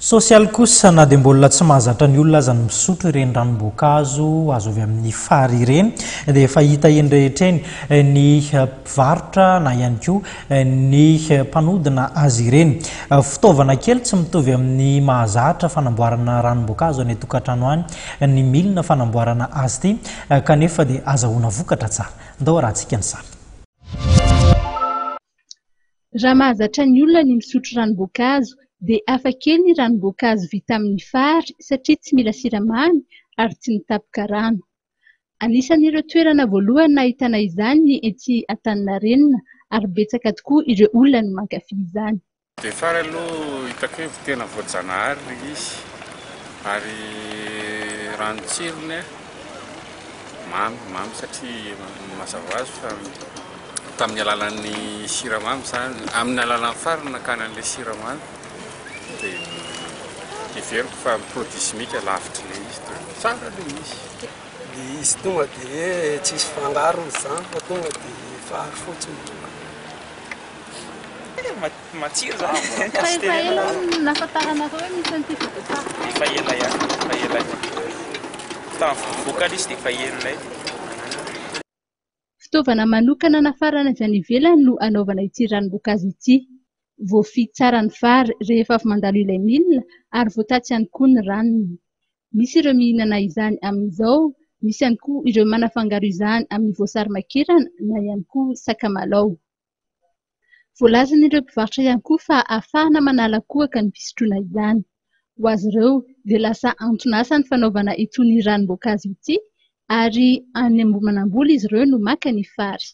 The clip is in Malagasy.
Sosialy kosa, na dia mbola tsy mahazatra ny olona aza ny misotro ireny ranom-boankazo azo avy amin'ny fary ireny, dia efa hita eny rehetra eny ny mpivarotra na ihany koa ny mpanodina azy ireny. Fitaovana kely tsy mitovy amin'ny mahazatra fanamboarana ranom-boankazo any an-tokantrano any ny milina fanamboarana azy ity, kanefa dia azahoana vokatra tsara. Ndao arahantsika ny sary. Raha mahazatra ny olona ny misotro ranom-boankazo dia hafa kely ny ranom-boankazo vita amin'ny fary satria tsy mila siramamy ary tsy mitapoka rano. Anisan'ireo toerana voalohany nahitana izany ny etsy Antaninarenina ary betsaka tokoa ireo olona no mankafy izany. Dia fary aloha hitako hoe tena voajanahary ilay izy ary raha ny tsirony an, mamy, mamy satria mazava ho azy fa tamin'ny alalan'ny siramamy izany, amin'ny alalan'ny fary no nakana an'ilay siramamy dia heveriko fa produit chimique lavitra ilay izy dia tsara ilay izy. Ilay izy tonga dia hoe tsisy fangarony izany fa tonga dia fary fotsiny. Matsiro zany. Fa efa ela no nahafantaranareo hoe misy an'ity vovoka ity? Efa ela ihany, efa ela ihany. Tamin'ny vovoka ilay izy dia efa henonay. Fitaovana manokana nafarana avy any ivelany no anaovana ity ranom-boankazo ity. Voafihy tsara ny vary rehefa avy mandalo ilay milina ary voatatsy ihany koa ny ranony. Misy ireo mihinana izany amin'izao, misy ihany koa ireo manafangaro izany amin'ny voasary makirana na ihany koa sakamalao. Voalazan'ireo mpivarotra ihany koa fa ahafahana manala kohaka ny fisotroana izany. Ho azy ireo dia lasa anton'asa ny fanaovana itony ranom-boankazo ity ary any Ambohimanambola izy ireo no maka ny fary.